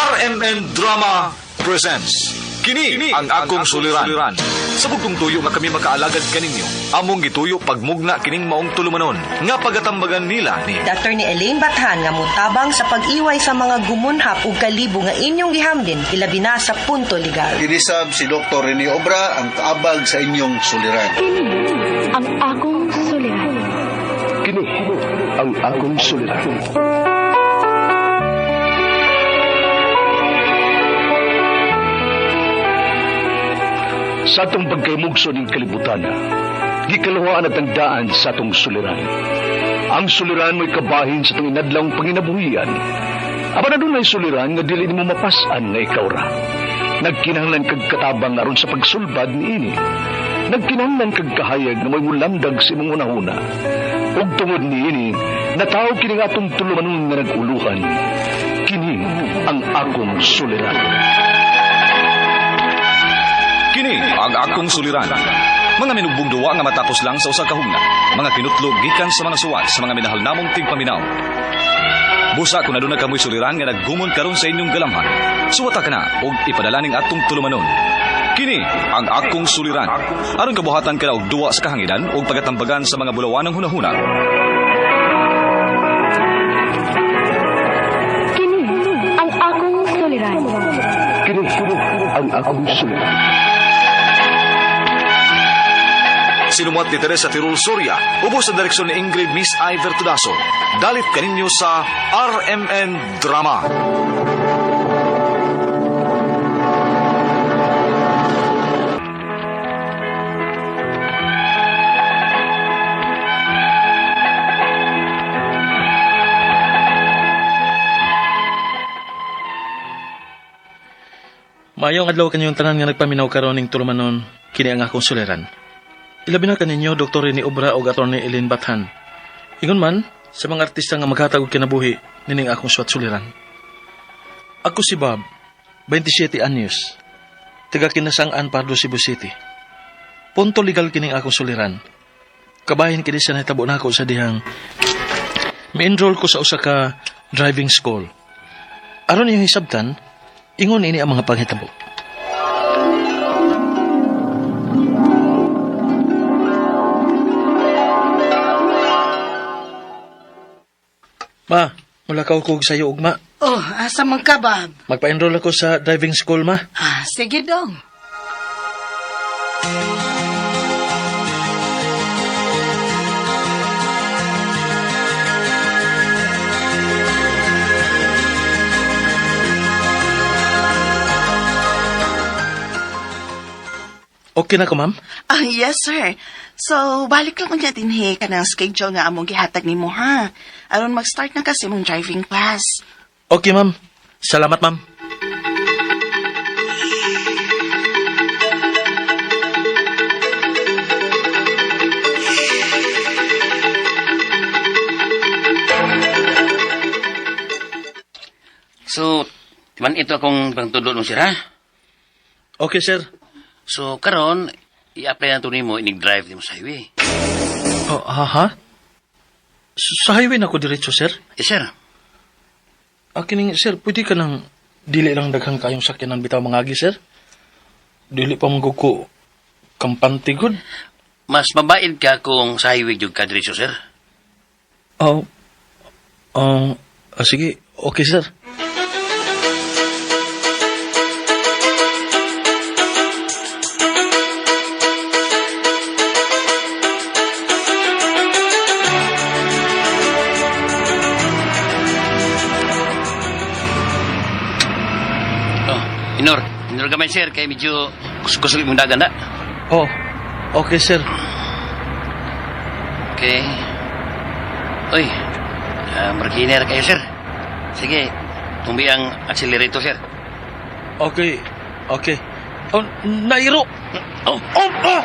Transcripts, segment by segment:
RMN Drama presents Kini ang akong suliran. Sa bugtong tuyo nga kami makaalagad kaninyo. Among gituyo pagmugna kining maong tulumanon nga pagatambagan nila ni Attorney Elaine Bathan nga mutabang sa pag-iway sa mga gumunhap ug kalibo nga inyong gihamlin ilabi na sa punto legal. Kinisab si Dr. Rene Obra ang kaabag sa inyong suliran. Kini ang akong suliran. Kini ang akong suliran. Sa atong pagkaymugso ning kalibutan, gikaluhaan at ang daan sa atong suliran. Ang suliran mo'y kabahin sa atong inadlawng panginabuhian. Apan adunay suliran nga dili nimo mapas-an nga ikaw ra. Nagkinahanglan kag katabang aron sa pagsulbad niini. Nagkinahanglan kag kahayag nga mo'y mulamdag sa imong hunahuna. Ug tungod niini, nataw kini nga atong tulumanon nga nag-uluhan. Kini ang akong suliran. Kini ang akong suliran. Mga minugbong duwa nga matapos lang sa usa ka hugna. Mga kinutlog gikan sa mga suwat sa mga minahal namong tigpaminaw. Busa kung aduna kamoy suliran nga naggumon karon sa inyong galamhan. Suwata ka na og ipadala ning atong tulumanon. Kini ang akong suliran. Aron kabuhatan ka na og duwa sa kahanginan ug pagatambagan sa mga bulawanang hunahuna. Kini ang akong suliran. Kini ang akong suliran. Sinumuat ni Teresa Tirul Soria, ubos sa direksyon ni Ingrid Miss Iver Tudaso. Dalit kaninyo sa RMN Drama. Maayong adlaw kanyong tanan nga nagpaminaw karon ning tulumanon kini ang akong suliran. Ilabi na kaninyo Dr. Rene Obra ug Attorney Elaine Bathan. Ingon man sa mga artista nga maghatag og kinabuhi nining akong suwat suliran. Ako si Bob, 27 anyos. Taga Kinasangan, Pardo, Cebu City. Punto legal kining akong suliran. Kabahin kini sa nahitabo nako sa dihang mi-enroll ko sa usa ka driving school. Aron inyong hisabtan, ingon ini ang mga panghitabo. Ma, mulakaw ko og sayo ugma. Oh, asa man ka, Bob? Magpa-enroll ako sa driving school, ma. Ah, sige dong. Okay na ko, ma'am? Ah, yes, sir. So, balik lang unya dinhi ka ng schedule nga among gihatag nimo ha. Aron mag-start na kasi mong driving class. Okay, ma'am. Salamat, ma'am. So, man ito akong pangtudlo nung sir, ha? Okay, sir. So, karon i-apply na to nimo inig-drive nimo sa highway. Oh, ha, ha? Sa highway na ko diretso, sir. Yes, sir. Akining, sir, pwede ka nang dili lang daghang kayong sakyanan bitaw mga agi, sir. Dili pa mong ko kampante gud. Mas mabaid ka kung sa highway jud ka diretso, sir. Oh, oh, sige, okay, sir. Oh, inor. Inor gamay, sir, kay medyo kusog imong dagan na. Oh, okay, sir. Okay. Uy, markiner kayo, sir. Sige, tumbi ang accelerator, sir. Okay, okay. Oh, nairo! Oh, Oh, ah!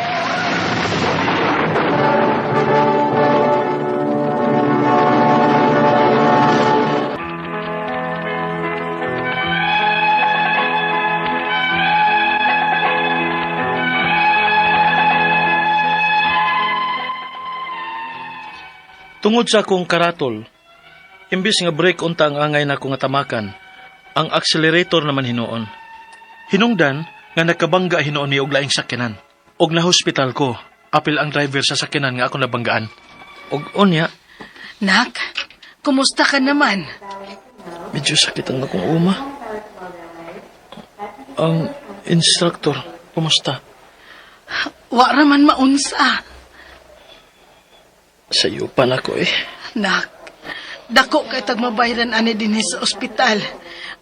Tungod sa akong karatol, imbis nga break unta ang angay na nga tamakan, Ang accelerator naman hinuon. Hinungdan nga nakabangga hinuon mi og laing sakyanan. Og na-hospital ko, apil ang driver sa sakyanan nga ako nabanggaan. Og unya, Nak, kumusta ka naman? Medyo sakit ang akong uma. Ang instructor, kumusta? Wa ra man maunsa. Sa iyo pa na ko eh. Nak, dako kay tagmabayran ani dinhi sa ospital.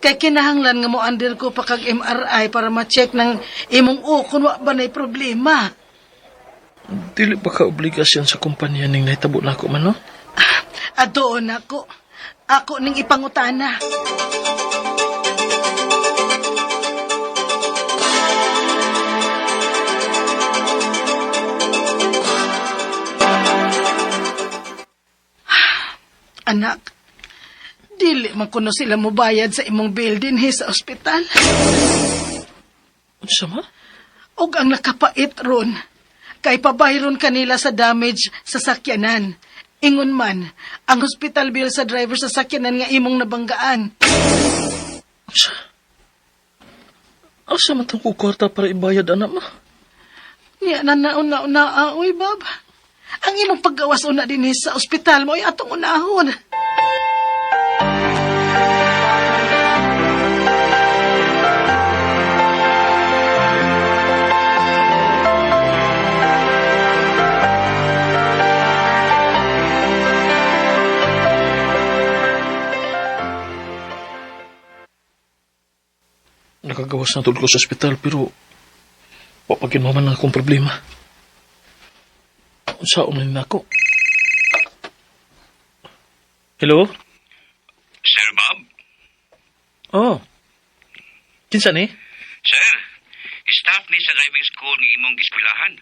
Kay kinahanglan nga mo under ko pa kag MRI para ma-check ng imong o kung wa ba nay problema. Dili ba ka obligasyon sa kumpanya ning nahitabo na ako man, no? Adoon ako. Ako ning ipangutana. Anak, dili man kuno sila mobayad sa imong bill dinhi sa ospital. Unsa ma? Og ang nakapait ron, kay pabayron kanila sa damage sa sakyanan. Ingon man, ang hospital bill sa driver sa sakyanan nga imong nabanggaan. Unsa? Asa man tong kwarta para ibayad, anak ma? Niya na nauna una oy bab. Ang imong paggawas una dinhi sa ospital mo ay atong unahon. Nakagawas na tulad ko sa ospital pero wapagin mo man ang akong problema. Unsa man nako? Hello? Sir Bob? Oh. Kinsa ni? Sir, staff ni sa driving school ng imong giskwilahan.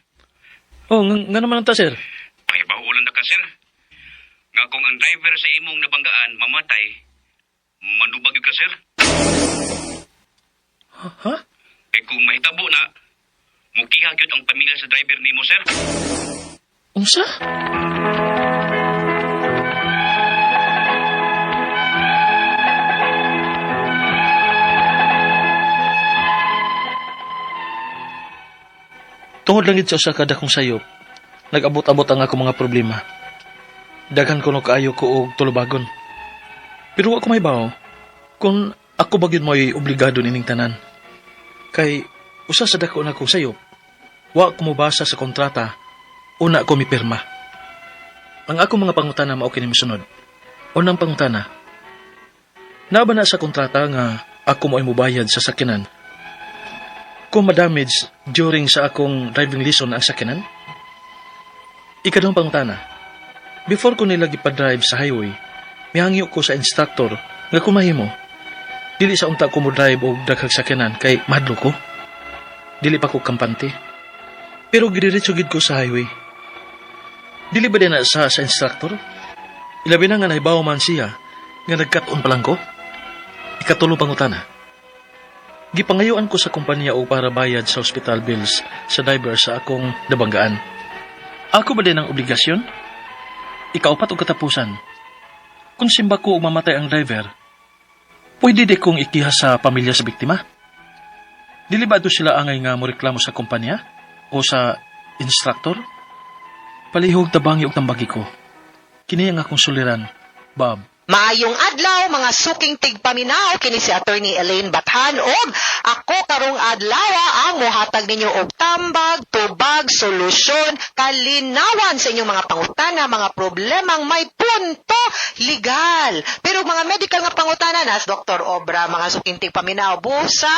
Oh, nga naman ta, sir. Pahibahulan na ka, sir. Nga kung ang driver sa imong nabanggaan mamatay, manubag yun ka, sir. Ha? Kay kung mahitabo na, mukiha gyud ang pamilya sa driver nimo, sir. Unsa? Tungod lang gid sa usa ka dakong sayop, nag-abot-abot ang akong mga problema. Daghan kuno kaayo ko og tulubagon. Pero wa ko mahibaw kung ako ba gyud mo'y obligado nining tanan. Kay usa sa dako na kong sayop, wa ko mobasa sa kontrata, una ko mipirma. Ang akong mga pangutana mao kini mosunod. Unang pangutana, naa ba na sa kontrata nga ako mo'y mobayad sa sakyanan kung madamage during sa akong driving lesson ang sakyanan? Ikaduhang pangutana, before ko nila gipa-drive sa highway, mihangyo ko sa instructor nga kung mahimo, dili sa unta ko mo drive og daghang sakyanan kay mahadlok ko. Dili pa ko kampante. Pero gidiretso gid ko sa highway. Dili ba din na sa instructor? Ilabi na nga nahibaw man siya nga nagkat-on pa lang ko. Ikatulo pangutana, gipangayuan ko sa kumpanya og para bayad sa hospital bills sa driver sa akong nabanggaan. Ako ba din ang obligasyon? Ikaupat og katapusan, kung simba ko og mamatay ang driver, pwede di kong ikiha sa pamilya sa biktima? Dili ba do sila angay nga moreklamo sa kumpanya o sa instructor? Palihog tabangi og tambagi ko. Kini ang akong suliran, Bob. Maayong adlaw mga suking tigpaminaw, kini si Attorney Elaine Bathan og ako karong adlaw ang mohatag ninyo og tambag, tubag, solusyon, kalinawan sa inyong mga pangutana, mga problemang may punto legal. Pero mga medical nga pangutana nas Dr. Obra, mga suking tigpaminaw, busa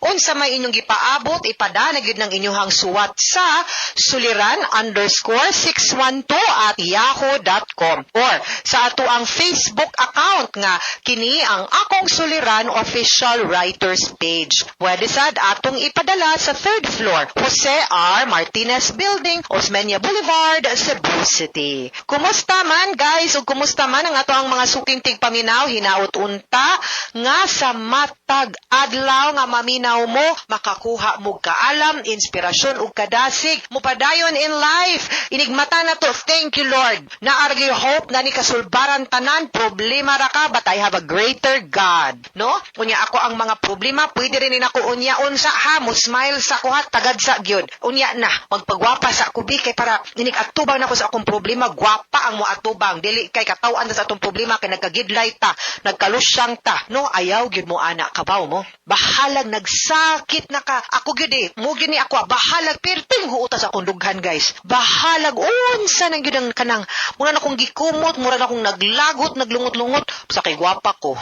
unsa may inyong gipaabot, ipadana gyud ng inyong suwat sa suliran_612@yahoo.com or sa ato ang Facebook account nga kini ang Akong Suliran Official Writers Page. Pwede sad atong ipadala sa 3rd floor, Jose R. Martinez Building, Osmeña Boulevard, Cebu City. Kumusta man guys ug kumusta man ang ato ang mga suking tigpaminaw, hinaut unta nga sa matag adlaw nga maminaw mo, makakuha mo kaalam, inspirasyon ug kadasig, mupadayon in life. Inigmata na to, thank you Lord. Naargay hope na ni kasulbaran tanan problema problema ra ka, but I have a greater God, no? Unya ako ang mga problema, pwede rin nako unya unsa ha, mo smile sa ko ha, tagad sa gyud. Unya na, magpagwapa sa ako bi kay para inig atubang nako sa akong problema, gwapa ang mo atubang, dili kay kataw-an ta sa atong problema kay nagkagidlay ta, nagkalusyang ta, no? Ayaw gyud mo ana, kabaw mo. Bahalag nagsakit na ka. Ako gyud eh, mo gyud ni ako, ah, bahalag perting huota sa akong dughan, guys. Bahalag unsa nang gyud ang kanang mura na akong gikumot, mura na akong naglagot, naglungot-lungot sa kay gwapa ko.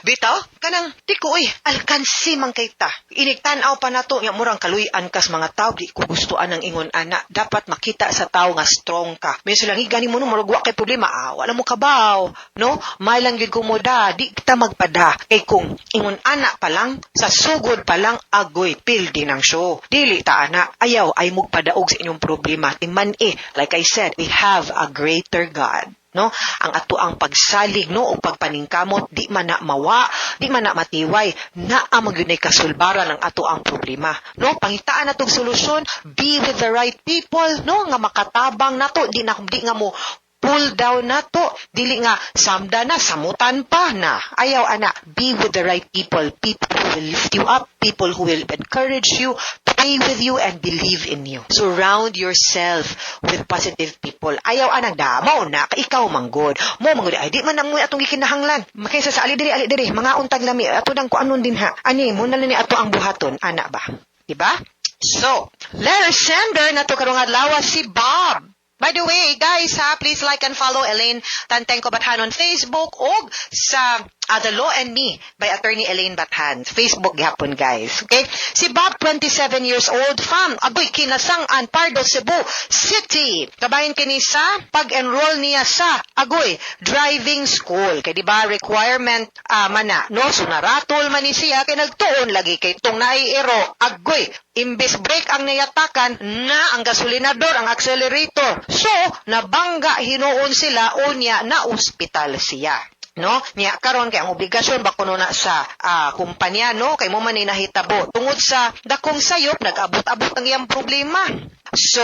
Bitaw, kanang di ko oy, alkansi man kay ta. Inig tan-aw pa nato nya murang kaluy-an kas mga tawo, di ko gusto anang ingon ana. Dapat makita sa tawo nga strong ka. Minsan lang gani mo no murag wa kay problema, ah, wala mo kabaw, no? May lang gyud kumuda, di kita magpada. Kay kung ingon ana pa lang, sa sugod pa lang, agoy, pildi ng show. Dili ta ana, ayaw ay mugpadaog sa inyong problema. Timan eh, like I said, we have a greater God. No? Ang ato ang pagsalig, no, o pagpaningkamot, di man na mawa, di man na matiway, naa man gyud nay kasulbaran ang ato ang problema. No? Pangitaan natong solusyon, be with the right people, no, nga makatabang nato, di na di nga mo pull down nato, dili nga samda na samutan pa na. Ayaw ana, be with the right people, people who will lift you up, people who will encourage you, pray with you, and believe in you. Surround yourself with positive people. Ayaw anang damo na, ikaw manggod. Mo manggod, ay di man na mo atong gikinahanglan. Makaysa sa ali diri, ali diri, mga untag lami, ato nang kuanon din ha. Ani, mo na ni ato ang buhaton, ana ba? Diba? So, letter sender na to karong adlaw si Bob. By the way, guys, ha, please like and follow Elaine Tantengco Bathan on Facebook og sa The Law and Me by Attorney Elaine Bathan. Facebook gihapon, guys. Okay? Si Bob, 27 years old, from Agoy, Kinasangan, Pardo, Cebu City. Kabahin kini sa pag-enroll niya sa Agoy driving school. Kay di ba requirement mana, no? So naratol man ni siya kay nagtuon lagi kay tong naiiro. Agoy, imbes brake ang niyatakan na ang gasolinador, ang accelerator. So, nabangga hinuon sila, unya na ospital siya. No? Niya karon kay ang obligasyon ba kuno na sa kumpanya, no, kay mo man ni nahitabo. Tungod sa dakong sayop nag-abot-abot ang iyang problema. So,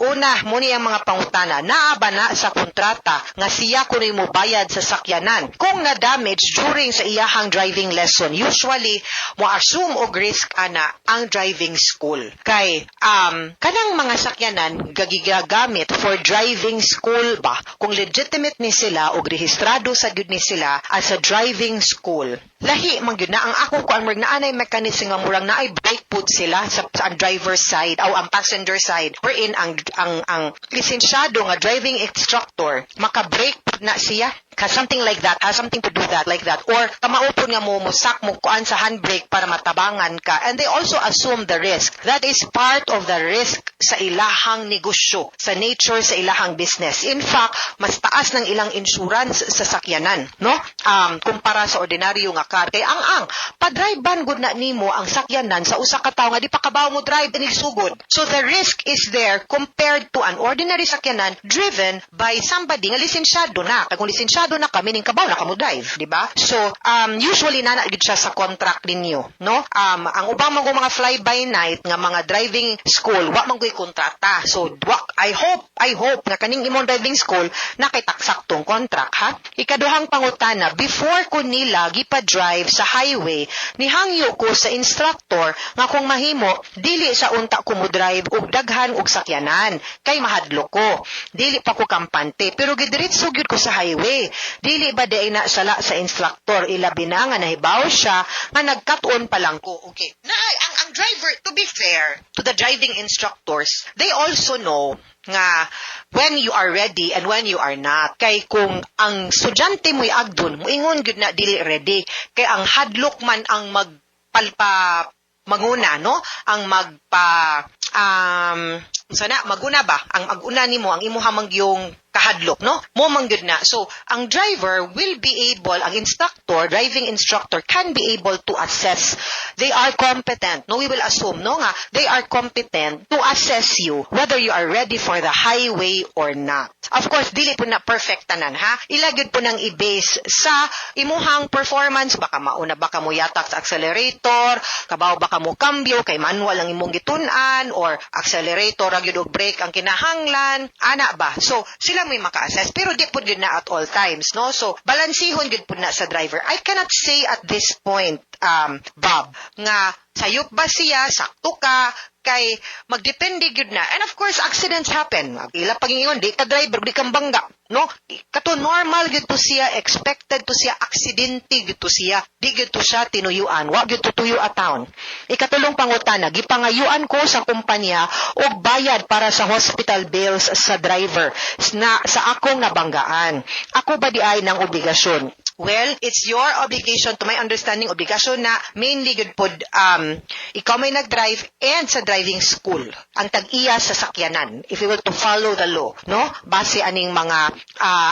una, mo ni ang mga pangutana, naa ba na sa kontrata nga siya kuno'y mobayad sa sakyanan kung na-damage during sa iyahang driving lesson? Usually, mo assume og risk ana ang driving school. Kay, kanang mga sakyanan gagigagamit for driving school ba? Kung legitimate ni sila og rehistrado sa gyud ni sila as a driving school, lahi man gyud na ang akong kuan, murag naa nay mechanism nga murang naay brake pud sila sa ang driver side o ang passenger side wherein ang lisensyado nga driving instructor maka-brake pud na siya ka, something like that, has something to do that like that, or kamao pud nga mo musak mo kuan sa handbrake para matabangan ka. And they also assume the risk. That is part of the risk sa ilahang negosyo, sa nature sa ilahang business. In fact, mas taas ng ilang insurance sa sakyanan, no, kumpara sa ordinaryo nga car, kay ang pa-drive ban gud na nimo ang sakyanan sa usa ka tawo nga di pa kabaw mo drive inig sugod. So the risk is there compared to an ordinary sakyanan driven by somebody nga lisensyado na. Kay kung lisensyado na kami ning kabaw na kamo drive, di ba? So usually nana gid siya sa contract ninyo, no? Ang ubang mga fly by night nga mga driving school, wa man koy kontrata. So wa, I hope nga kaning imong driving school na kay taksaktong contract ha. Ikaduhang pangutana, before ko nila gipa-drive sa highway, nihangyo ko sa instructor nga kung mahimo dili sa unta ko mo drive og daghan og sakyanan kay mahadlok ko. Dili pa ko kampante pero gidiretso gyud ko sa highway. Dili ba diay na sala sa instructor, ilabi na nga nahibaw siya nga nagkat-on pa lang ko? Okay. Na ang driver, to be fair to the driving instructors, they also know nga when you are ready and when you are not. Kay kung ang estudyante mo'y agdon, moingon gyud na dili ready. Kay ang hadlok man ang magpalpa maguna, no? Ang magpa sana maguna ba ang maguna nimo ang imuha man yung kahadlok, no, mo man gyud na. So ang driver will be able, ang instructor, driving instructor can be able to assess. They are competent, no? We will assume, no, nga they are competent to assess you whether you are ready for the highway or not. Of course, dili po na perfect tanan ha, ila gyud po nang i-base sa imuhang performance. Baka mauna baka mo yatak sa accelerator, kabaw baka mo kambyo kay manual ang imong gitun-an or accelerator ra gyud og brake ang kinahanglan ana ba. So sila Sila may maka-assess, pero di pud gyud na at all times, no? So balansihon gyud pud na sa driver. I cannot say at this point, Bob, nga sayop ba siya, sakto ka, kay magdepende gyud na. And of course, accidents happen. Ila pagingon, di ka driver, di kang bangga, no? Kato normal gyud to siya, expected to siya, aksidente gyud to siya. Di gyud to siya tinuyuan, wa gyud to tuyo a town. Ikatulong pangutana, gipangayuan ko sa kumpanya og bayad para sa hospital bills sa driver na sa akong nabanggaan. Ako ba di ay ng obligasyon? Well, it's your obligation, to my understanding, obligasyon na mainly gyud pod ikaw may nag-drive and sa driving school ang tag-iya sa sakyanan, if you will to follow the law, no? Base aning mga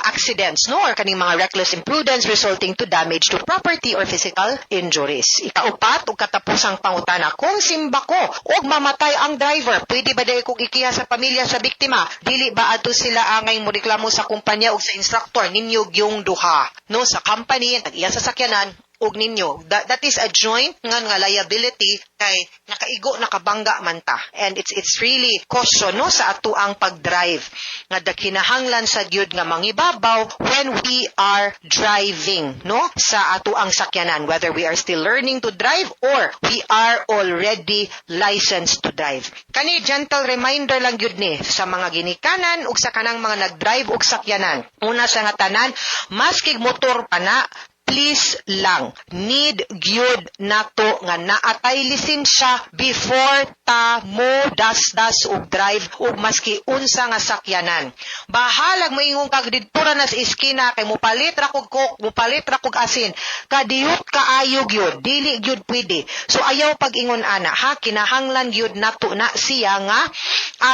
accidents, no, or kaning mga reckless imprudence resulting to damage to property or physical injuries. Ikaupat ug katapusang pangutana, kung simba ko og mamatay ang driver, pwede ba diay kog ikiha sa pamilya sa biktima? Dili ba adto sila angay mo reklamo sa kumpanya ug sa instructor? Ninyo gyung duha, no? Sa company, ang tag-iya sa sakyanan, ug ninyo. That is a joint nga liability kay nakaigo, nakabangga man ta. And it's really caution, no, sa atuang pag-drive nga da kinahanglan sa gyud nga mangibabaw when we are driving, no, sa atuang sakyanan, whether we are still learning to drive or we are already licensed to drive. Kani gentle reminder lang gyud ni sa mga ginikanan ug sa kanang mga nag-drive og sakyanan. Una sa nga tanan, maski motor pa na, please lang, need gyud nato nga naatay lisensya before ta mo das-das og drive og maski unsa nga sakyanan. Bahalag moingon kag didto ra na sa iskina kay mopalit ra kog Coke, mopalit ra kog asin. Kadiyot kaayo gyud, dili gyud pwede. So ayaw pag-ingon ana ha, kinahanglan gyud nato na siya nga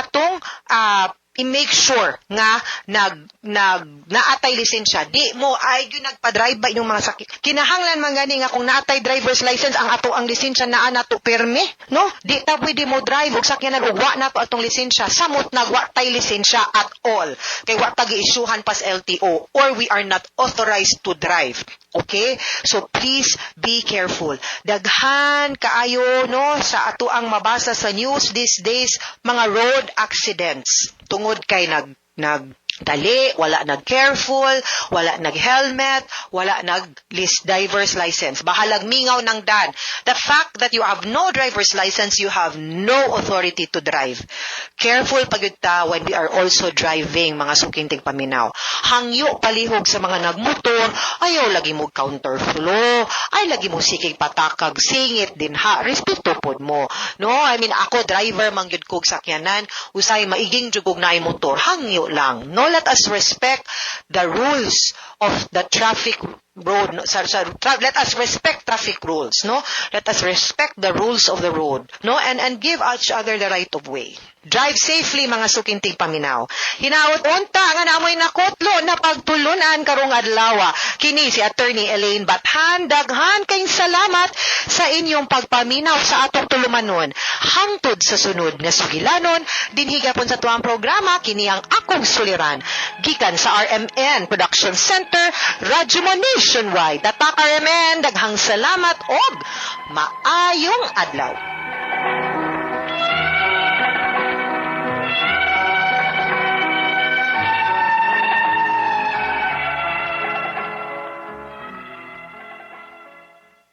atong i-make sure nga nag nag naatay lisensya. Di mo ay gyud nagpa-drive ba inyong mga sakit. Kinahanglan man gani nga kung naatay driver's license, ang ato ang lisensya naa nato perme, no? Di ta pwede mo drive og sakyanan ug wa nato atong lisensya. Samot nag wa tay lisensya at all. Kay wa ta gi-issuehan pas LTO or we are not authorized to drive. Okay? So please be careful. Daghan kaayo, no, sa ato ang mabasa sa news these days, mga road accidents tungod kay nag nag dali, wala nag-careful, wala nag-helmet, wala nag-list driver's license. Bahalag mingaw ng dan. The fact that you have no driver's license, you have no authority to drive. Careful pagyud ta when we are also driving, mga suking tigpaminaw. Hangyo palihog sa mga nagmotor, ayaw lagi mo counterflow, ay lagi mo sikig patakag singit din ha. Respeto pod mo. No, I mean, ako driver man gyud kog sakyanan, usay maiging jud kog naay motor, hangyo lang. No, let us respect the rules of the traffic road, no, let us respect traffic rules, no? Let us respect the rules of the road, no, and give each other the right of way. Drive safely, mga suking tigpaminaw. Hinaot unta nga namoy nakutlo na pagtulunan karong adlaw. Kini si Attorney Elaine Bathan. Daghan kayong salamat sa inyong pagpaminaw sa atong tulumanon. Hangtod sa sunod nga sugilanon, dinhi gapon sa tuang programa, kini ang Akong Suliran. Gikan sa RMN Production Center, Radyo Mo Nationwide. Tatak RMN, daghang salamat og maayong adlaw.